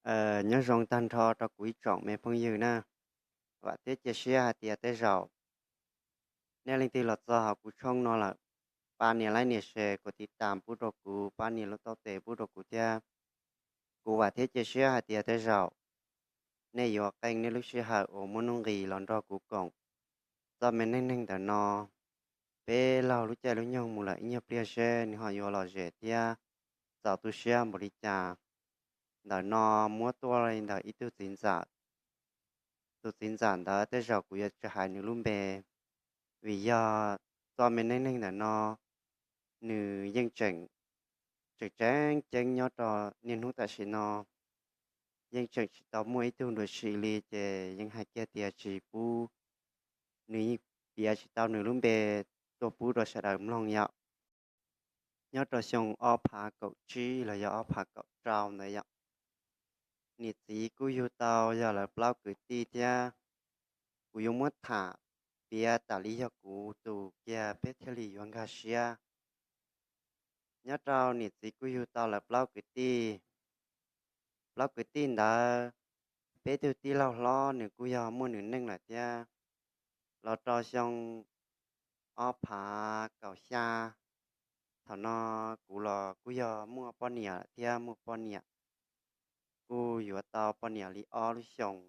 Nyob zoo tag nrho rau kuv ib tsoom me phooj ywg na. Vam thiab cia siab hais tias tej zaum nej leej twg los txog hauv kuv tshooj no lawm, pab nias like nias share, kuv tiv tam pub rau kuv, pab nias lub taub tes pub rau kuv thiab. Kuv vam thiab cia siab hais tias tej zaum nej yuav qee nej lub sij hawm uas muaj nuj nqis los nrog kuv koom txoj me neej neeg ntawm no. Peb laug lub caij lub nyoog mus lawm ib nyuag pliag seb nws ho yuav lom zem thiab txaus tu siab npaum li cas. Ntawm no muab tuaj li ntawm ib tug txiv ntxawm. Tus txiv ntxawm ntawd tej zaum kuv yuav tsis hais nws lub npe, vim yog txoj me neej neeg ntawm no nws yeej tseem, tseem tseeb ceeb nyob rau niaj hnub tam sim no yeej tseem tsis tau muaj ib tug dua si li, ces yeej hais kiag tias tsis pub, nws yeej piav tsis tau nws lub npe tuaj pub rau sawv daws mloog yom. Nyob rau xyoo ob phav kaum tsib los yog ob phav kaum rau ntawd yom, niam txiv kuj yug tau yog lawv plaub kwv tij thiab. Kuv yuav muab tham piav tas li yog kuv tus kiag peb thiaj li yuav nkag siab. Nyob rau niam txiv kuj yug tau lawv plaub kwv tij. Plaub kwv tij ntawd, peb tug tij laug hlob nws kuj yog muaj nws neej lawm thiab. Los rau xyoo ob phav kaum xya, thaum no kuv los kuj yog muaj poj niam lawm thiab, muaj poj niam kuj yuav tau poj niam li ob lub xyoos,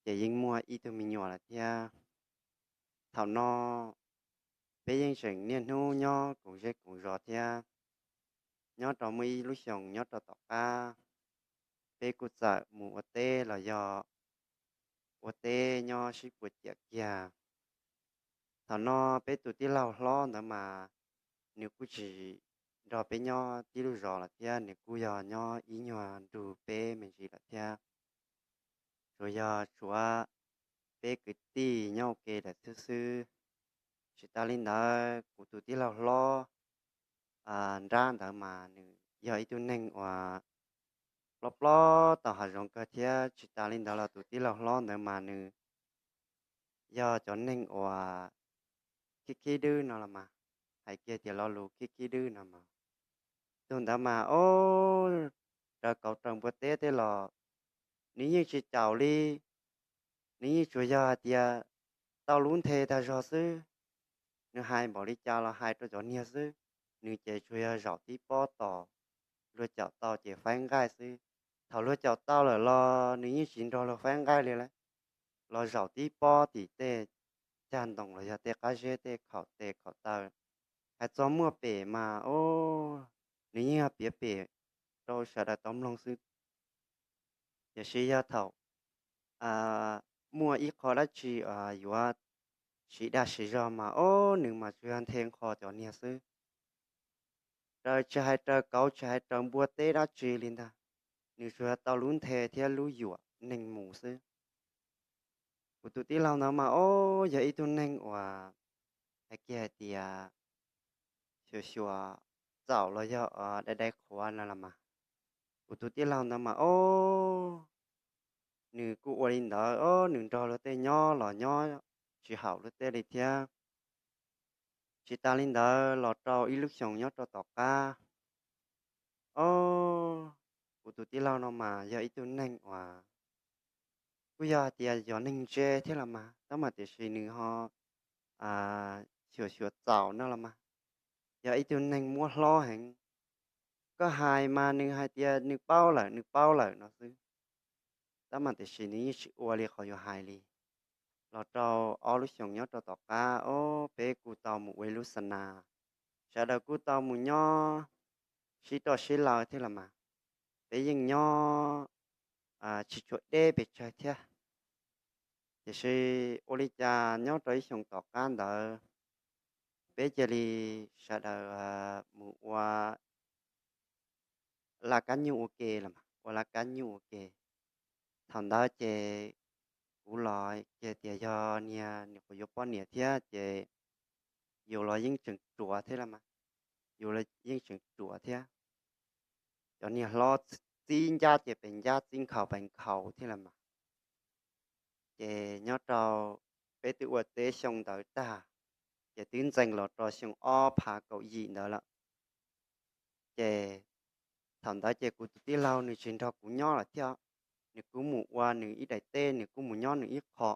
ces yeej muaj ib tug me nyuam lawm thiab. Thaum no peb yeej tseem niaj hnub nyob koom zej koom zos thiab. Nyob rau muaj ib lub xyoos nyob rau tom qab, peb kuj txawm mus ua teb los yog ua teb nyob sib puas ciam kiag. Thaum no peb tus tij laug hlob ntawd mas nws kuj tsis nrog peb nyob tib lub zos lawm thiab, nws kuj yog nyob ib nyuag nrug peb me ntsis lawm thiab. Tsuas yog tshuav peb kwv tij nyob ua ke lawm xwb xwb. Tsis tas li ntawd kuv tus tij laug hlob nrab ntawd mas nws yog ib tug neeg uas plob plob tau hav zoov kawg thiab. Tsis tas li ntawd los tus tij laug hlob ntawd mas nws yog cov neeg uas khib khib dwb no los mas, hais kiag tias lo lus khib khib dwb no mas. Tus ntawd mas ob, raws kauv raws npua teb tej los nws yeej tsis caum li. Nws yeej tsuas yog hais tias tau lub nthe tag zog xwb. Nws hais npaum li cas los hais rau cov niag xwb. Nws ces tsuas yog zaum tib pob tos luag caum tau ces faib nqaij xwb. Thaum luag caum tau lawm los nws yeej tsis nrog luag faib nqaij li lawm, los zaum tib pob tim tej cag ntoo los yog tej qab zeb tej khaum tes khaum taw. Hais txog muaj pem mas ob, nws yeej yog piav pem rau sawv daws tau mloog xwb. Tiam sis yog thaum muaj ib qho dab tsi yuav siv dag siv zog mas ob, nws mas tsuas yog nthe nqho cov niag xwb. Raws tsis hais raws kauv tsis hais raws npua teb dab tsi li ntag, nws tsuas yog tau lub nthe thiab lub yuam neeg mus xwb. Kuv tus tij laug ntawd mas ob, yog ib tug neeg uas hais kiag hais tias xyuam xyuam txaum los yog dai dai qhuav no los mas. Kuv tus tij laug ntawd mas ob, nws kuj ua li ntawd ob, nws nrog luag tej nyob los nyob tsis haum luag tej li thiab. Tsis tas li ntawd los rau ib lub xyoos nyob rau tom qab ob, kuv tus tij laug no mas yog ib tug neeg uas kuj yog hais tias yog neeg ntse thiab los mas, tab mas tiam sis nws ho xyuam xyuam txaum no los mas, yog ib tug neeg muab hlob heev. Koj hais mas nws hais tias nws paub lawm, nws paub lawm no xwb, tab mas tiam sis nws yeej tsis ua li qhov yus hais li. Los rau ob lub xyoos nyob rau tom qab ob, peb kuj tau mus ua ib lub xa nas, sawv daws kuj tau mus nyob sib roj sib law thiab los mas, peb yeej nyob tsis tshua deb pes tsawg thiab. Tiam sis ua li cas nyob rau ib xyoos tom qab ntawd, peb cia li sawv daws mus ua laj kab nyuj ua ke los mas, ua laj kab nyuj ua ke. Thaum ntawd ces kuv los kiag tias yog niag nyuam qhuav yuav poj niam thiab ces yus los yeej tseem ruam thiab los mas, yus los yeej tseem ruam thiab. Cov niag hlob txib ncab ces pes ncab, txib nkhaus pes nkhaus thiab los mas. Ces nyob rau peb twb ua teb xyoo ntawd tag, ces twb ntxees los rau xyoo ob phav kaum yim ntawd lawm. Ces thaum ntawd ces kuv tus tij laug nws tsis nrog kuv nyob lawm thiab. nws kuj mus ua nws ib daim teb, nws kuj mus nyob nws ib qho.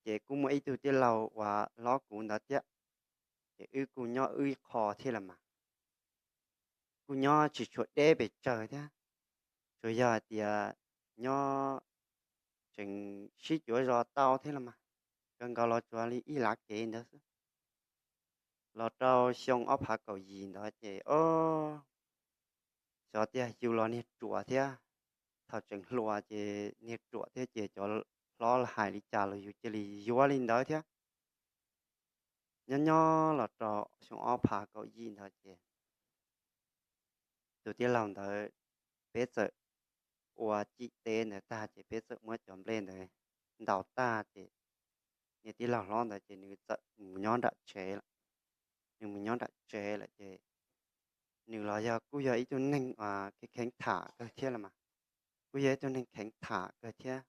Ces kuj muaj ib tug tij laug uas hlob kuv ntawd thiab, ces wb kuj nyob wb ib qho thiab los mas. Kuj nyob tsis tshua deb pes tsawg thiab, tsuas yog hais tias nyob tseem sib cuav zos tau thiab los mas, kawg nkaus los tsuas li ib lav kev ntawd xwb. Los rau xyoo ob phav kaum yim ntawd ces o, xyov tiag, yus los niag ruam thiab. Thaum tseem hluas ces niag ruam thiab ces cov hlob hais li cas los yus cia li yuav li ntawd thiab. Nyob nyob los rau xyoo ob phav kaum yim ntawd ces tus tij laug ntawd, peb txawm ua cim teb ntawd tag ces peb txawm muab cov nplej ntawd ntaus tag ces niag tij laug hlob ntawd ces nws txawm mus nyob nram tsev lawm. Nws mus nyob nram tsev lawm ces nws los yog kuj yog ib tug neeg kheev kheev tham kawg thiab los mas. Kuj yog ib tug neeg kheev tham kawg thiab.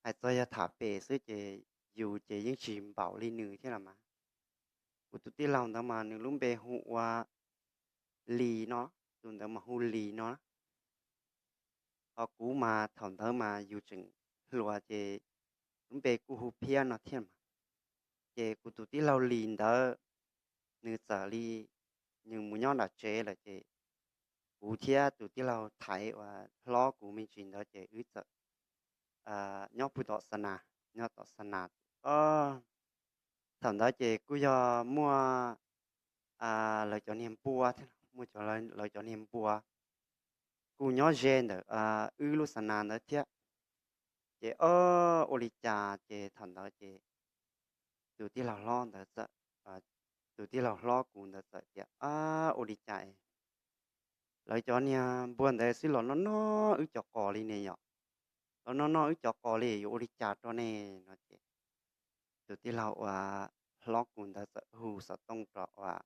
Hais txog yog tham pem xwb ces yus ces yeej tsis npaum li nws thiab los mas. Kuv tus tij laug ntawd mas nws lub npe hu ua Lis no, tus ntawd mas hu Lis no. Ho kuv mas thaum ntawd mas yus tseem hluas ces lub npe kuj hu Phiab no thiab mas. Ces kuv tus tij laug Lis ntawd, nws txawm li, nws mus nyob nram tsev lawm ces kuv thiab tus tij laug Thaiv uas hlob kuv me ntsis ntawd ces wb txawm nyob pw tom xa nas, nyob tom xa nas. Thaum ntawd ces kuj yog muaj lawv cov niag npua thiab, muaj lawv cov niag npua kuj nyob ze ntawm wb lub xa nas ntawd thiab. Ces o, ua li cas ces thaum ntawd ces tus tij laug hlob ntawd txawm, tus tij laug hlob kuv ntawd txawm tias, ua li cas lawv cov niag npua ntawd xwb los noj noj wb cov qos li ne yom? Los noj noj wb cov qos li yuav ua li cas rau ne? No ces tus tij laug uas hlob kuv ntawd txawm hu xov tooj rau uas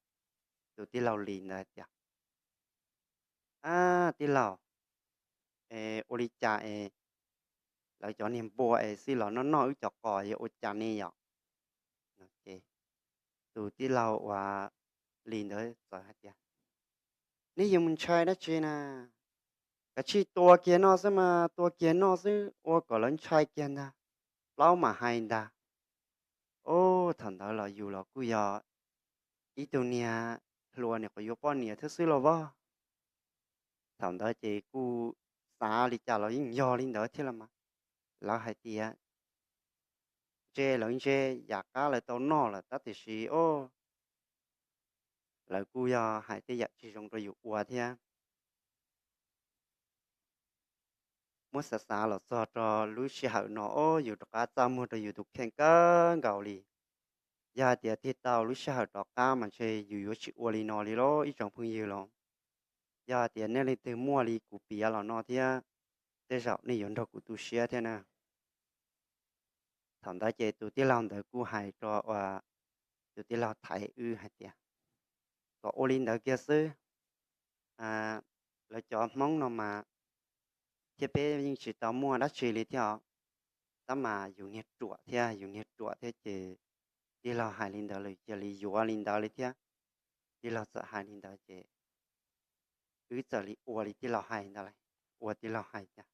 tus tij laug Lis ntawd tias, Ab tij laug, ua li cas es lawv cov niag npua es xwb los noj noj wb cov qos yuav ua cas ne yom? Ces tus tij laug uas Lis ntawd txawm hais tias, Nej yuav mus ntshai dab tsi na? Kav tsij tua kiag noj xwb mas, tua kiag noj xwb ua kom lawv ntshai kiag ntag, plaub mam hais ntag. Ub, thaum ntawd los yus los kuj yog ib tug niag hluas, nim qhuav yuav poj niam thiab xwb los vog. Thaum ntawd ces kuj xav li cas los yeej yog li ntawd thiab los mas. Lawv hais tias ntse lawv ntse, yam qab lawv tau noj lawm tab tiam sis o, lawv kuj yog hais tej yam tsis zoo rau yus ua thiab. Muab xav xav los txog rau lub sij hawm no o, yus rov qab txaj muag rau yus tus kheej kawg nkaus li. Yog hais tias tig tau lub sij hawm rov qab mas ntshe yus yuav tsis ua li no li lauj ib tsoom phooj ywg los. Yog hais tias nej leej twg muaj li kuv piav los no thiab, tej zaum nej yuav nrog kuv tu siab thiab na. Thaum ntawd ces tus tij laug ntawd kuj hais rau uas tus tij laug Thaiv wb hais tias, Kom ua li ntawd kiag xwb, lawv cov Hmoob no mas thiab peb yeej tsis tau muaj dab tsi li thiab os. Tab mas yus niag ruam thiab, yus niag ruam thiab ces tij laug hais li ntawd lawm cia li yuav li ntawd li thiab. Tij laug txawm hais li ntawd ces wb txawm li ua li tij laug hais ntawd, ua tij laug hais tias,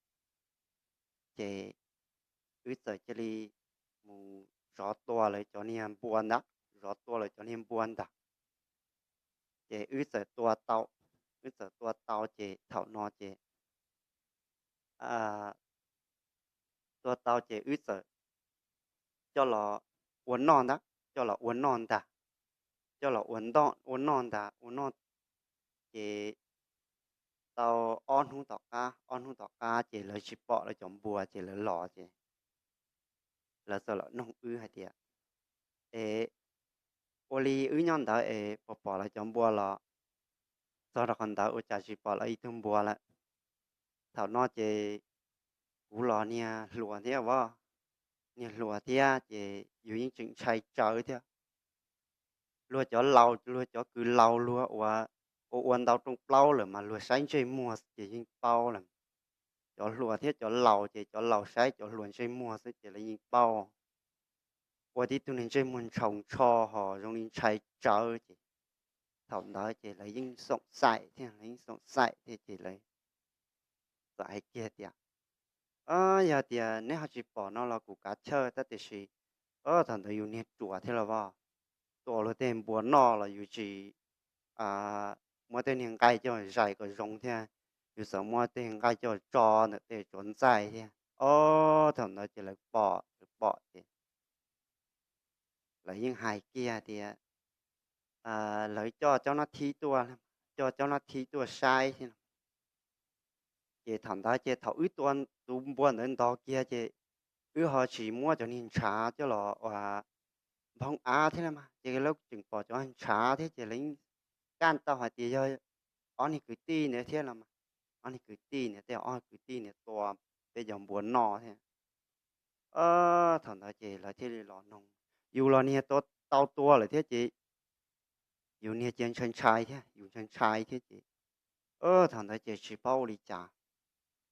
ces wb txawm cia li mus zov tua lawv cov niag npua ntag, zov tua lawv cov niag npua ntag. Ces wb txawm tua tau, wb txawm tua tau ces thaum no ces tua tau ces wb txawm coj los ua noj ntag, coj los ua noj ntag, coj los ua nto ua noj ntag, ua noj ces tau ob hnub tom qab, ob hnub tom qab ces lawv tsis pom lawv cov npua ces lawv los ces lawv txawm los noog wb hais tias, Es ua li wb nyob ntawd es puas pom lawv cov npua los? Txog rau qhov ntawd ua cas tsis pom lawv ib tug npua lawm. Thaum no ces kuv los niag hluas thiab as, niag hluas thiab ces yus yeej tseem ntshai tsawv thiab. Luag cov laus, luag cov kws laus luag ua, ua ua ntau rooj plaub lawm mas luag saib ntsej muag ces yeej paub lawm. Cov hluas thiab cov laus ces cov laus saib cov hluas ntsej muag xwb ces lawv yeej paub. Ua tib tug niag ntsej muag ntshaus ntsho ho zoo li ntshai tsawv ces thaum ntawd ces lawv yeej xoom xaim thiab, lawv yeej xoom xaim thiab ces lawv txawm hais kiag tias, Yog tias neb ho tsis pom no los kuv kav chawj, tab tiam sis thaum ntawd yus niag ruam thiab los as, tua luag tej npua noj los yus tsis muab tej niag nqaij coj zais kom zoo thiab, yus txawm muab tej nqaij coj tso ntawm tej tsuav ntxaij thiab. Ob thaum ntawd ces lawv pom, lawv pom ces lawv yeej hais kiag tias lawv coj cov nab thib tuaj, coj cov nab thib tuaj saib thiab no. Ces thaum ntawd ces thaum wb tua tus npua ntawd ntog kiag ces wb ho tsis muab cov niag ntshav coj los ua nphoo av thiab los mas, ces lawv tseem pom cov ntshav thiab ces lawv kaj tau hais tias yog ob niag kwv tij ntawd thiab los mas, ob niag kwv tij ntawd tej ob kwv tij ntawd tua peb cov npua noj thiab. Thaum ntawd ces lawv thiaj li los noog, yus los niag tau tua lawm thiab ces yus niag cia ntshai ntshai thiab, yus ntshai ntshai thiab ces thaum ntawd ces tsis paub ua li cas.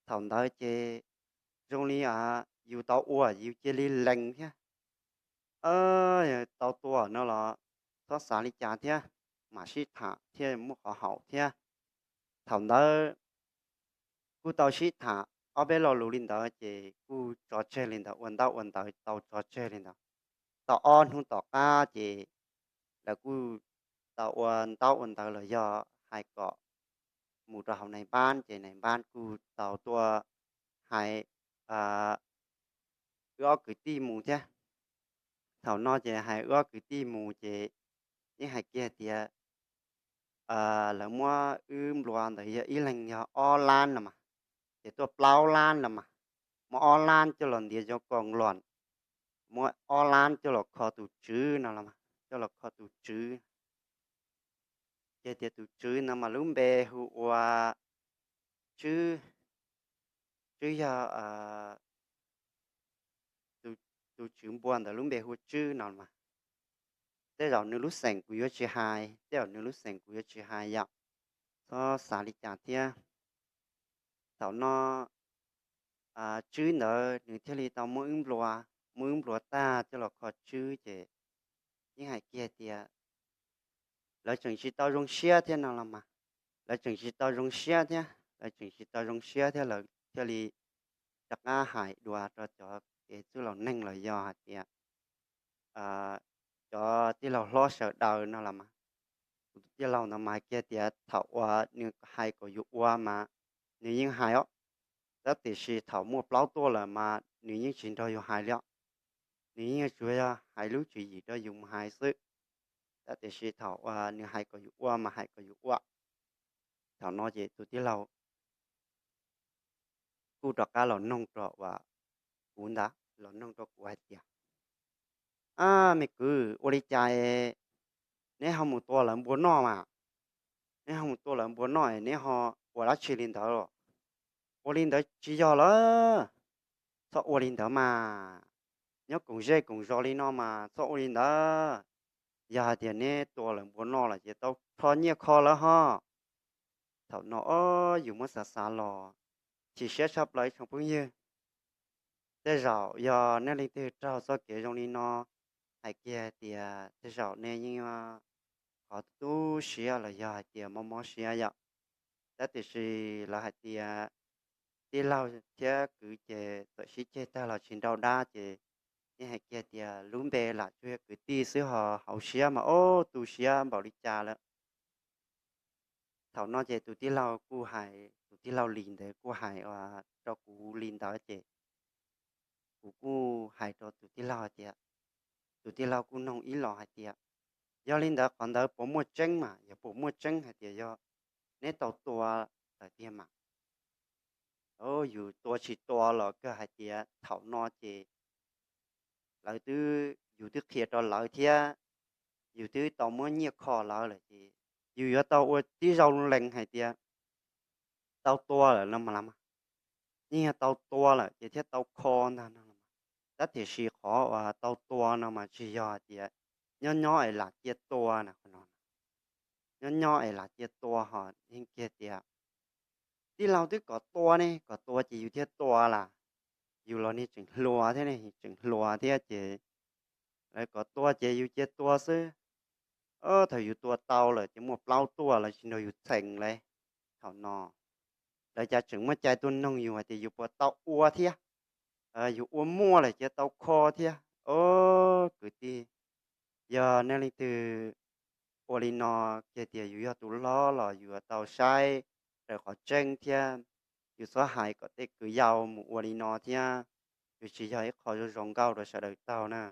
Thaum ntawd ces zoo li yus tau ua yus cia li lees thiab, tau tua no los txhob xav li cas thiab, mam sib tham thiab muaj qhov haum thiab. Thaum ntawd kuj tau sib tham ob peb lo lus li ntawd ces kuj tso tseg li ntawd, ua ntaub ua ntawv tau tso tseg li ntawd. Tau ob hnub tom qab ces lawv kuj tau ua ntaub ua ntawv los yog hais kom mus rau hauv nais npab, ces nais npab kuj tau tuaj hais wb ob kwv tij mus thiab. Thaum no ces hais wb ob kwv tij mus ces yeej hais kiag tias lawv muab wb nplua ntawd yog ib leeg yog ob lab los mas, ces tuaj plaub lab los mas, muab ob lab coj los ntiav cov koos los, muab ob lab coj los kho tus tswv no los, coj los kho tus tswv. Ces tias tus tswv no mas lub npe hu ua Tswb, Tswb yog tus tswv npua ntawd lub npe hu ua Tswb no mas. Tej zaum nws lub xeem kuv yuav tsis hais, tej zaum nws lub xeem kuv yuav tsis hais yom, txhob xav li cas thiab. Thaum no Tswb ntawd nws thiaj li tau muab wb nplua, muab wb nplua tag coj los kho Tswb ces yeej hais kiag tias lawv tseem tsis tau zoo siab thiab no los mas, lawv tseem tsis tau zoo siab thiab, lawv tseem tsis tau zoo siab thiab lawv thiaj li rov qab hais dua rau cov kev txwj laus neeg los yog hais tias cov tij laug hlob sawv daws no los mas. Kuv tus tij laug ntawd mas hais kiag tias thaum uas nws hais kom yus ua mas nws yeej hais os, tab tiam sis thaum muaj plaub tuaj lawm mas nws yeej tsis nrog yus hais li os. Nws yeej tsuas yog hais lub tswv yim rau yus mus hais xwb, tab tiam sis thaum uas nws hais kom yus ua mas hais kom yus ua. Thaum no ces tus tij laug kuj rov qab los noog rau uas kuv ntag, los noog rau kuv hais tias, Ab me kwv, ua li cas es neb ho mus tua lawv npua noj mas? Neb ho mus tua lawv npua noj es neb ho ua dab tsi li ntawd? Ua li ntawd tsis yog lawm, txhob ua li ntawd mas. Nyob koom zej koom zos li no mas txhob ua li ntawd. Yog hais tias neb tua lawv npua noj lawm ces tau rho nyiaj kho lawv ho. Thaum no ob yus muab xav xav los chim siab tshaj plaws ib tsoom phooj ywg. Tej zaum yog nej leej twg raug txoj kev zoo li no, hais kiag hais tias tej zaum nej yeej qhov tu siab los yog hais tias mob mob siab yom. Tab tiam sis lawv hais tias tij laug thiab kwv ces txawm sib ceg tag los tsis nrau dab ces yeej hais kiag tias lub npe lam tsuas yog kwv tij xwb ho hauv siab mas ob tu siab npaum li cas lawm. Thaum no ces tus tij laug kuj hais, tus tij laug Lis ntawd kuj hais rau kuv li ntawd ces kuv kuj hais rau tus tij laug hais tias, tus tij laug kuj noog ib los hais tias, Yog li ntawd qhov ntawd puas muaj tseeb mas? Yog puas muaj tseeb hais tias yog neb tau tua lawm tiag mas? Yus tua tsis tua los kawg hais tias thaum no ces lawv twb, yus twb qhia rau lawv thiab, yus twb tau muab nyiaj kho lawv lawm ces yus yuav tau ua tib zoo lees hais tias tau tua lawm no mas los mas. Yeej yog tau tua lawm ces thiaj tau kho ntag no los mas. Tab tiam sis qhov uas tau tua no mas tsis yog hais tias nyob nyob es lam cia tua na, nyob nyob es lam cia tua ho yeej kiag tias tij laug twb kom tua ne, kom tua ces yus thiaj tua las. Yus los niag tseem hluas thiab ne, tseem hluas thiab ces lawv kom tua ces yus cia tua xwb. Thaum yus tua tau lawm ces muaj plaub tuaj lawv tsis nrog yus txheem li. Thaum no lawv cas tseem muaj cai tuaj noog yus hais tias yus puas tau ua thiab, yus ua muaj lawm cia tau kho thiab. O, kwv tij, yog nej leej twg ua li no kiag tias yus yog tus hlob los yus yuav tau saib raws qhov tseeb thiab. Yus txhob hais kom tej kwv yau mus ua li no thiab, yus tsis yog ib qho zoo zoo nkauj rau sawv daws taug na.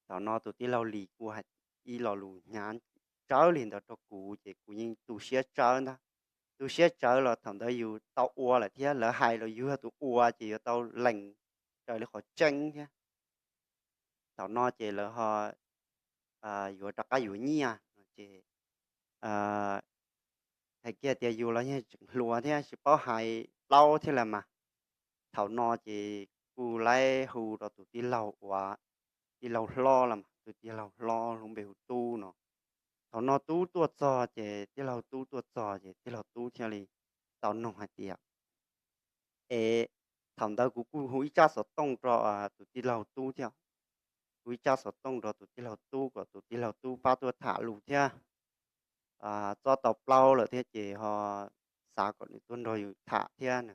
Thaum no tus tij laug Lis kuj hais ib lo lus hnyav tsawv li ntawd rau kuv ces kuv yeej tu siab tsawv ntag. Tu siab tsawv los thaum ntawd yus tau ua lawm thiab, lawv hais los yus yog tus ua ces yuav tau lees raws li qhov tseeb thiab. Thaum no ces lawv ho yuav rov qab yuav nyiaj no ces hais kiag tias yus los yeej tseem hluas thiab tsis paub hais plaub thiab las mas. Thaum no ces kuj laib hu rau tus tij laug uas, tij laug hlob los mas, tus tij laug hlob lub npe hu Tub no. Thaum no Tub tuaj txog ces, tij laug Tub tuaj txog ces tij laug Tub thiaj li tau noog hais tias, es thaum ntawd kuv kuj hu ib tsab xov tooj rau tus tij laug Tub thiab, hu ib tsab xov tooj rau tus tij laug Tub kom tus tij laug Tub pab tuaj tham lus thiab. Txob tau plaub lawm thiab ces ho xav kom nws tuaj nrog yus tham thiab na.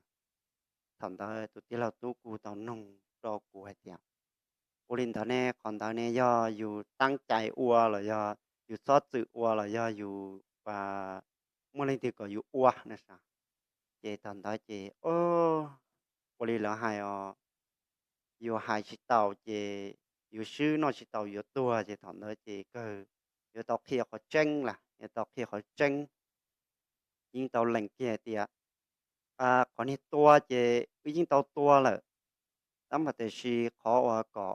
Thaum ntawd tus tij laug Tub kuj tau noog rau kuv hais tias, ua li ntawd ne, qhov ntawd ne yog yus teeb cai ua los yog yus txhob txwm ua los yog yus muaj leej twg kom yus ua na sas. Ces thaum ntawd ces ua li lawv hais os, yus hais tsis tau ces yus swb, noj tsis tau yuav tuag, ces thaum ntawd ces kawg yuav tau qhia qhov tseeb las, yuav tau qhia qhov tseeb. Yeej tau lees kiag tias qhov niag tua ces wb yeej tau tua lawm, tab mas tiam sis qhov uas kom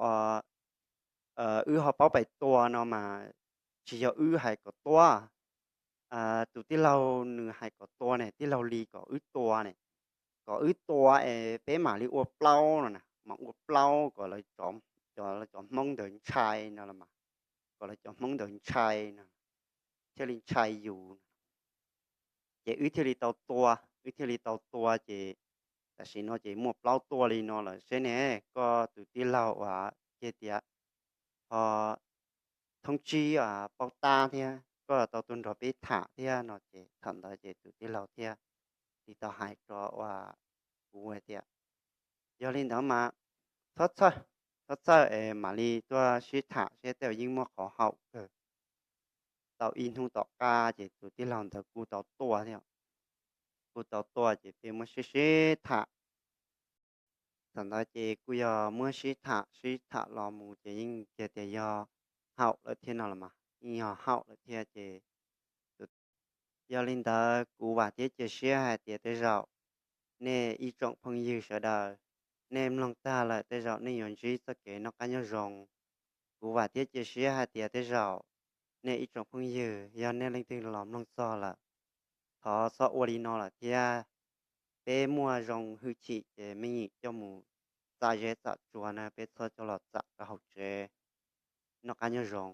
wb ho paub pais tua no mas tsis yog wb hais kom tua, tus tij laug nws hais kom tua ne, tij laug Lis kom wb tua ne, kom wb tua es peb mam li ua plaub no na, mam ua plaub kom lawv cov Hmoob ntawd ntshai no los mas, kom lawv cov Hmoob ntawd ntshai no, thiaj li ntshai yus. Ces wb thiaj li tau tua, wb thiaj li tau tua ces tam sim no ces muaj plaub tua li no lawm seb ne, koj tus tij laug uas kiag tias ho thoob tsib paub tab thiab koj tau tuaj nrog peb tham thiab no ces thaum ntawd ces tus tij laug thiaj li tau hais rau uas kuv hais tias, yog li ntawd mas txhob txhawj, txhob txhawj es mam li tuaj sib tham seb tej zaum yeej muaj qhov haum kawg. Tau ib hnub tom qab ces tus tij laug ntawd kuj tau tuaj thiab, kuj tau tuaj ces peb muab sib sib tham. Thaum ntawd ces kuj yog muab sib tham sib tham los mus ces yeej kiag tias yog haum lawm thiab no los mas, yeej yog haum lawm thiab ces yog li ntawd kuv vam thiab cia siab hais tias tej zaum nej ib tsoom phooj ywg sawv daws, nej mloog tag lawm tej zaum nej yuav ntsib txoj kev noj qab nyob zoo. Kuv vam thiab cia siab hais tias tej zaum nej ib tsoom phooj ywg yog nej leej twg los mloog txog lawm, thov txhob ua li no lawm thiab. Peb muaj zoo hwj chim ces me nyuam coj mus txav zeb txav tsua na, peb txhob coj los txav rau hauv tsev. Noj qab nyob zoo.